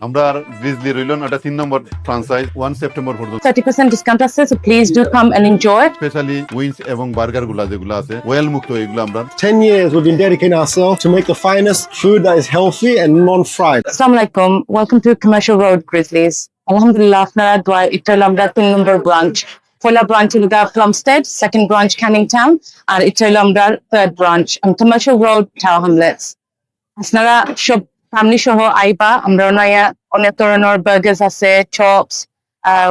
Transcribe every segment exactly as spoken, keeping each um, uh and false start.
আমরার গ্রিজলি রইলন এটা তিন নম্বর ফ্র্যাঞ্চাইজ, ওয়ান সেপ্টেম্বর পর্যন্ত। Thirty percent discount আছে, so please do come and enjoy. Specially wings এবং বার্গার গুলা যেগুলা আছে, অয়েল মুক্ত, এগুলো আমরা Ten years we've been dedicating ourselves to make the finest food that is healthy and non-fried. Assalamu alaikum. Welcome to Commercial Road, Grizzlies. আলহামদুলিল্লাহ, আপনারা দোয়া, এটা হলো আমরা তিন নম্বর ব্রাঞ্চ। পয়লা ব্রাঞ্চ হলো Plumstead, সেকেন্ড ব্রাঞ্চ ক্যানিং টাউন, আর এটা হলো আমরা third branch commercial road, tower Hamlets. আপনারা সব ফ্যামিলি সহ আইবা। আমরা অনেক, অনেক ধরনের বার্গার্স আছে, চপস,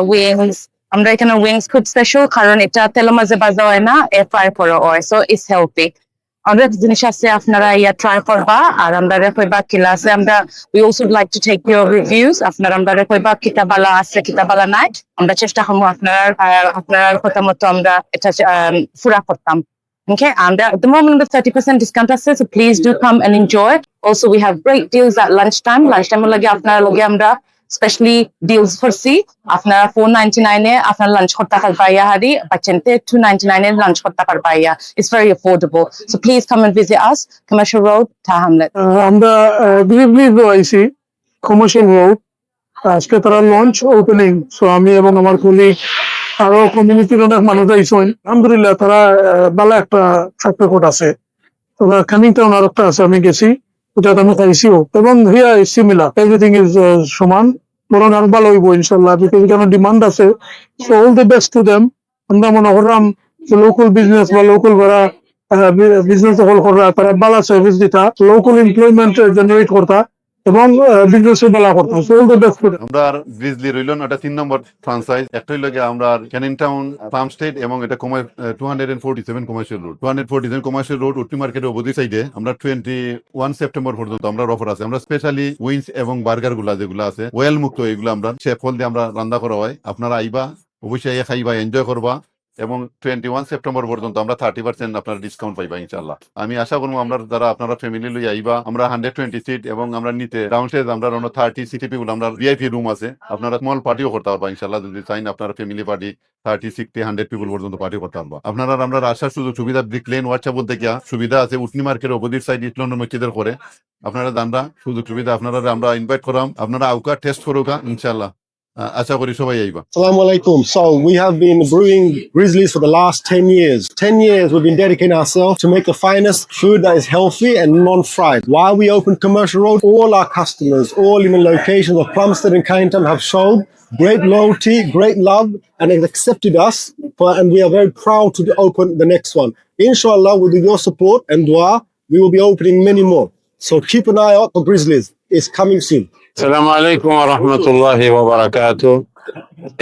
উইংস। আমরা এখানে উইংস খুব স্পেশাল, কারণ এটা তেলের মাঝে ভাজা হয় না, এয়ার ফ্রাই করা হয়, সো ইটস হেলদি। অনেক জিনিস আছে, আপনারা ইয়া ট্রাই করবা। আর আমরা রে কইবা কিলা আছে। আমরা, we also like to take your reviews. আপনারা আমরা রে কইবা কিতা বালা আছে, কিতা বালা নাই। আমরা চেষ্টা করবো আপনারা, আহ, আপনার কথা মতো আমরা এটা, আম, পুরা করতাম। Okay, and at the moment the thirty percent discount আছে, so please do come and enjoy. Also, we have great deals at lunchtime. Lunchtime লাগে আপনারা লগে আমরা স্পেশালি ডিলস করছি। আপনারা ফোর নাইনটি নাইনে আপনারা লাঞ্চ করতে পারবা ইয়া হারি, বাচ্চাইন্তে টু নাইনটি নাইনে লাঞ্চ করতে পারবা ইয়া। It's very affordable. So please come and visit us, Commercial Road, Tower Hamlets. আহ, আমরা গ্রিজলিজ আইছি কমার্শিয়াল রোড। আজকে তারা লঞ্চ ওপেনিং, সো আমি এবং আমার কলিগ আরো কমিউনিটির অনেক মানুষ আইসেন। আলহামদুলিল্লাহ, তারা আহ, ভালো একটা ট্র্যাক রেকর্ড আছে। তারা ক্যানিং টাউন আর একটা আছে, আমি গেছি, ওটাতে আমি খাইছিও। এবং হিয়া ইজ সিমিলার, এভরিথিং ইজ সমান, বরং আরো ভালো হইব ইনশাল্লাহ, বিকজ এখানে ডিমান্ড আছে। So all the best to them. আমরা মনে করলাম যে লোকাল বিজনেস বা লোকাল যারা বিজনেস হল কররা, তারা ভালো সার্ভিস দিতা, লোকাল এমপ্লয়মেন্ট জেনারেট করতা এবং বিজনেস ভালো করতা। So all the best to them. আমরার গ্রিজলি রইলন এটা তিন নম্বর ফ্র্যাঞ্চাইজ। একটা হইল গিয়া আমরার ক্যানিং টাউন প্লামস্টেড এবং এটা two hundred forty seven commercial road, two hundred forty seven commercial road উটনি মার্কেটের অপোজিট সাইডে। আমরা টোয়েন্টি ওয়ান সেপ্টেম্বর পর্যন্ত আমরা অফার আছে। আমরা স্পেশালি উইংস এবং বার্গার গুলা যেগুলা আছে, অয়েল মুক্ত, এগুলো আমরা শেফ অয়েল দিয়ে আমরা রান্না করা হয়। আপনারা আইবা, অবশ্যই আইয়া খাইবা, এনজয় করবা। এবং টোয়েন্টি ওয়ান সেপ্টেম্বর পর্যন্ত আমরা থার্টি পার্সেন্ট আপনারা ডিসকাউন্ট পাইবা ইনশাল্লাহ। আমি আশা করবো আমরা যারা আপনারা ফ্যামিলি লই আইবা, আমরা হান্ড্রেড টোয়েন্টি সিট এবং আমরা নিতে ডাউনস্টেজ আমরা অন্য থার্টি সিটি পিপল, আমরা ভিআইপি রুম আছে, আপনারা স্মল পার্টিও করতে পারবা ইনশাল্লাহ। যদি চাইন আপনারা family party thirty sixty hundred people পর্যন্ত পার্টি করতে পারবা। আপনারা আমরা আসার সুযোগ সুবিধা ব্রিক লেন ওয়ার্কশপ বলতে গিয়া সুবিধা আছে, উটনি মার্কেটের অপোজিট সাইড ইস্ট লন্ডন মসজিদের করে। আপনারা জানরা সুযোগ সুবিধা, আপনারা আমরা ইনভাইট করাম, আপনারা আউকা টেস্ট করুকা ইনশাল্লাহ। আহ, আশা করি সবাই আইবা। Assalamu alaikum. So we have been brewing Grizzlies for the last ten years. Ten years we've been dedicating ourselves to make the finest food that is healthy and non-fried. Why we opened Commercial Road, all our customers, all in the locations of Plumstead and Cannington have showed great loyalty, great love, and have accepted us. For, and we are very proud to open the next one. Inshallah, with your support and dua, we will be opening many more. So keep an eye out for Grizzlies. It's coming soon. Assalamu alaikum wa rahmatullahi wa barakatuh.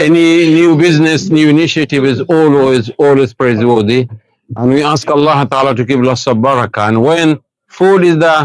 Any new business, new initiative is always, always praiseworthy. And we ask Allah Ta'ala to give lots of barakah. And when food is the,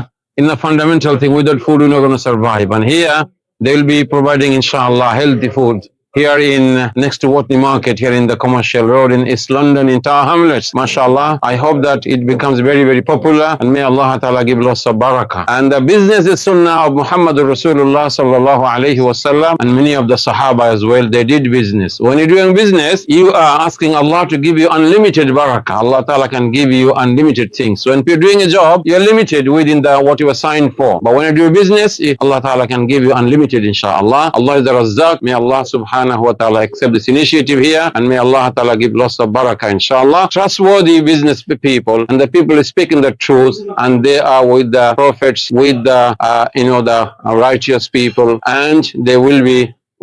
in the fundamental thing, without food, we're not gonna survive. And here, they will be providing, inshallah, healthy food. Here in, next to Watney Market, here in the Commercial Road in East London, in Tower Hamlets. MashaAllah, I hope that it becomes very, very popular, and may Allah Ta'ala give lots of barakah. And the business is sunnah of Muhammadur Rasulullah sallallahu alayhi wa sallam, and many of the Sahaba as well, they did business. When you're doing business, you are asking Allah to give you unlimited barakah. Allah Ta'ala can give you unlimited things. When you're doing a job, you're limited within the, what you were signed for. But when you do business, eh, Allah Ta'ala can give you unlimited, inshallah. Allah is the Razzaq. May Allah subhanahu wa ta'ala accept this initiative here, and may Allah Ta'ala give lots of barakah, inshallah. Trustworthy business pe- people, and the people speaking the truth, and they are with the prophets, with the, uh, you know, the righteous people, and they will be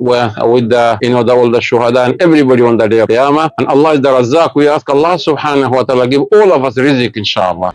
where, with the, you know, the, all the shuhada and everybody on the day of Qiyamah. And Allah is the Razzaq. We ask Allah subhanahu wa ta'ala give all of us rizq, inshallah.